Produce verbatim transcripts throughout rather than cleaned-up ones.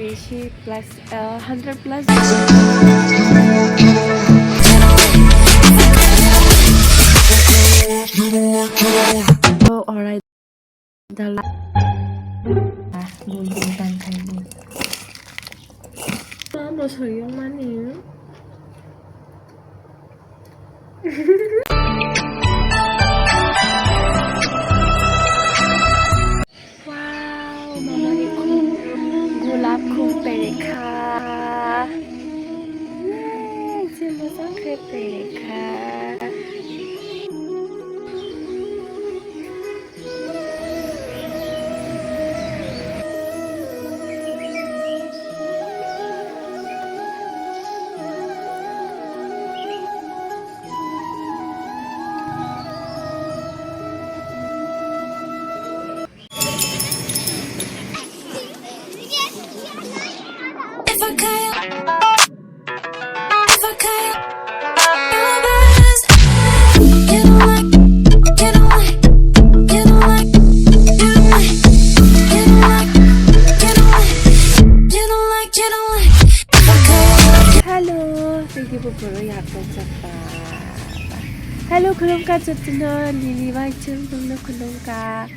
Besi plus, uh, hundred plus. Oh, alright. Dala. Ah, gul gul tang khai gul. Ano soyong mani. Wow, mama ni khum, gulab khum perekha. Yay, je mojang khe perekha. Hello, thank you for following Hakon Chakma. Hello, khulumkha jotono, nini bai chwng nungno khulumkha.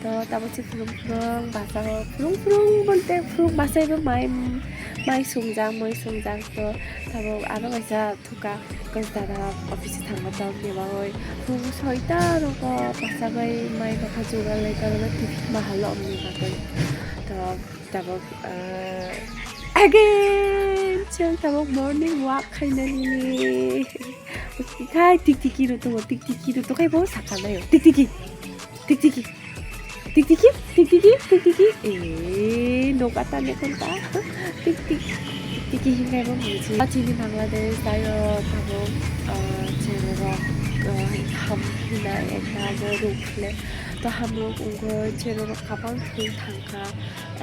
To, tamo se phulung phulung basa o, phulung phulung bolte phulung basa ebo mai, mai sungjak, moi sungjak. To, tamo aro kaisa thuka, kaisa dada office thangma tong ni bagwi phulung soita rogo basa bai mai bokha jugal lai ta rogo tiffin ma halo omni bagwi. To, tabok, ah, again, chwng tabok morning walk khainani. Khai tik tiki rw tongo, tik tiki rw tongkhai bo sakha naio. Tik tiki. Tik tiki. Tik tiki, tik tiki, tik tiki. Eh, nok ata ne konta. Tik tik. Tik tiki hinkhai bo buji. Chini Bangladesh dayo tabok, ah, cherorok, ah, ham hinai ekta bo ruk le. To hamrok wngkha cherorok kabang thwi thangkha.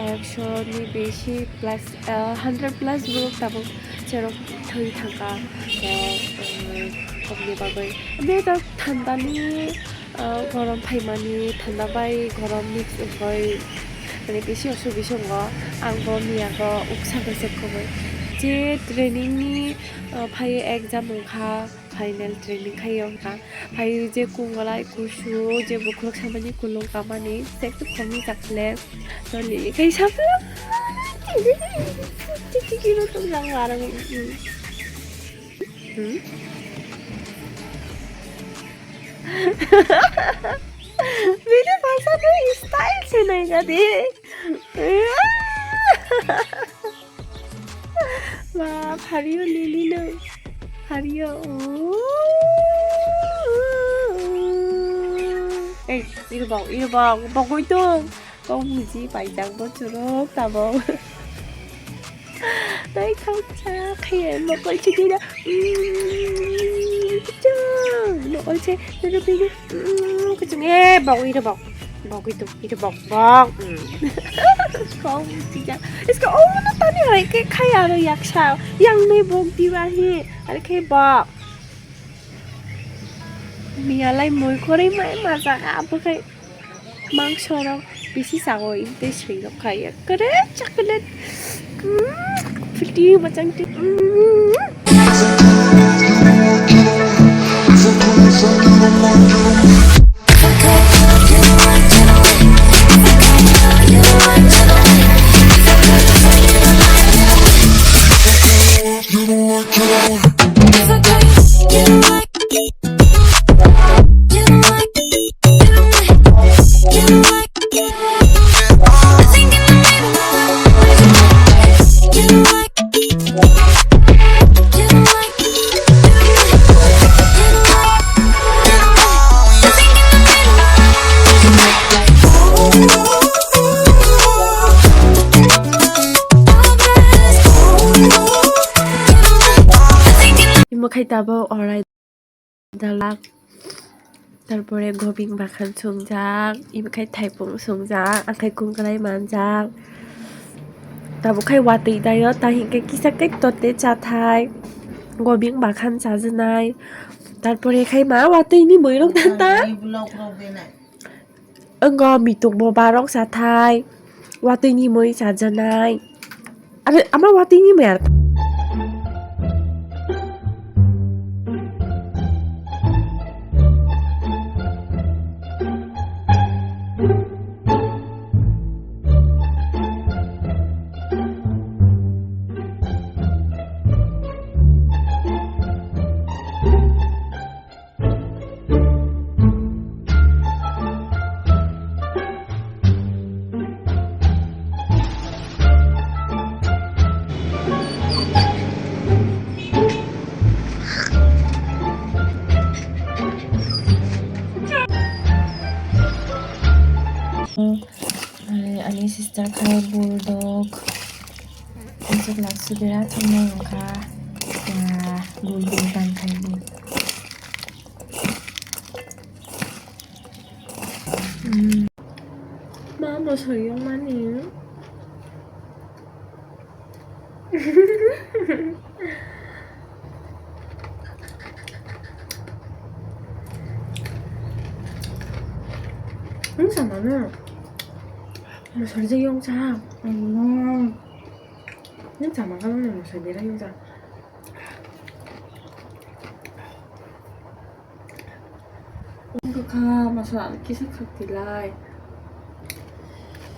Ekshoni besi plus, ah, hundred plus borok tabuk cherok thwi thangkha. To, ah, oboni bagwi. Omo to thandani, ah, gorom phaimani, thanda bai gorom mix wngwi, mane, besi osuk bisuk wngo. Ang bo miya go uksa kwchwk kubui. Je training ni, ah, phai exam wngkha. Final training khai wngkha. Hai je kungalai kusu, je bukhuk samani kulung kamani, sek tu komi jakle. To lili khai sabu. Tiki tiki ro tung jang warang. Hmm? Bini bhasha tu style se nai ga de. Ba, phario lili no. Phario. Ei, iro bok, iro bok, bogoi tong. Kok buji paijak bo churuk tabok. Naithok cha khe mokol chidi na. Mm, kuchung. Mokol che, nuru bini. Mm, kuchung. Eh, bok, iro bok. Bok itu, itu bok, bok. Mm. Kau tidak. Iska, oh, mana tani hai ke khai aro yaksa. Yang ni bok diwa hi. Are ke bok. Mialai moi kori mai masak apa kai. Mangso rok bisi sago, inte sui rok khai. Kare chocolate. Mm, pretty, machang ti. Mm. Imo khai tabok orai dalak. Tarpore gobing bakhan sungjak, imo khai thaipung sungjak, akhai kungkwlai manjak. Tabuk khai watwi daio, ta hinkhe kisa kai tote chathai. Gobing bakhan chajanai. Tarpore khai ma watwi ni moirok dan ta. Wngkha mituk boba rok chathai, watwi ni mui chajanai. Are, ama watwi ni mer. Ani sister khe bulldog. Ang chwk lak subira thumnai wngkha. Ya, bulldog tang khai di. Hmm. Ma, moso yong mani. Nwng sama no? Moso rijak yong cha. Nwng sama kha no moso bera yong cha. Wngkha masala kisa khak tilai.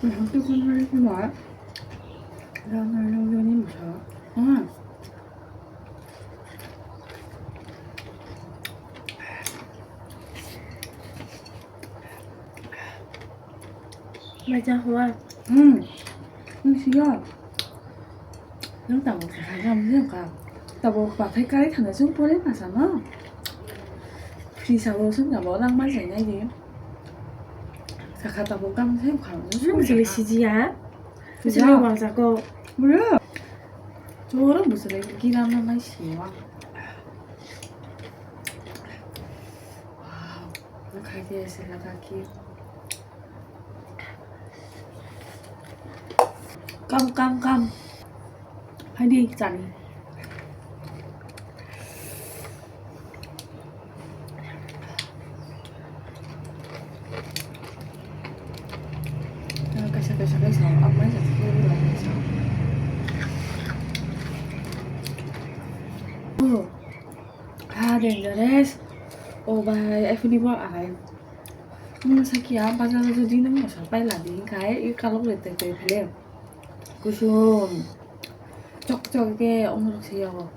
Naham tu kun hari kuma. Rana rana ni masa. Ah. Mai cha hua. Hmm. Nwng siya. Nwng tabuk khe kha, nwng kha. Tabuk bathai kai thangna chwng pore masa no. Free sabo chwng tabuk rang mai sai nai di. Sakha tabuk kam se kha. Nwng sili sijiya. Sili wal jako. Bro. Choro bwswlai gira na mai siwa. Wow. Khai de sila kaki. Kam, kam, kam. Hai di, chani. Kaisa, kaisa, kaisa. Apa yang satu kilo lagi, kaisa. Oh. Ah, dangerous. Oh, bhai, F D bo arai. Nwng sakya bazar o jodi nwng moso paila di, hinkhe i kalok le tei tei phele. Kusum. Chok chok khe omorok se yago.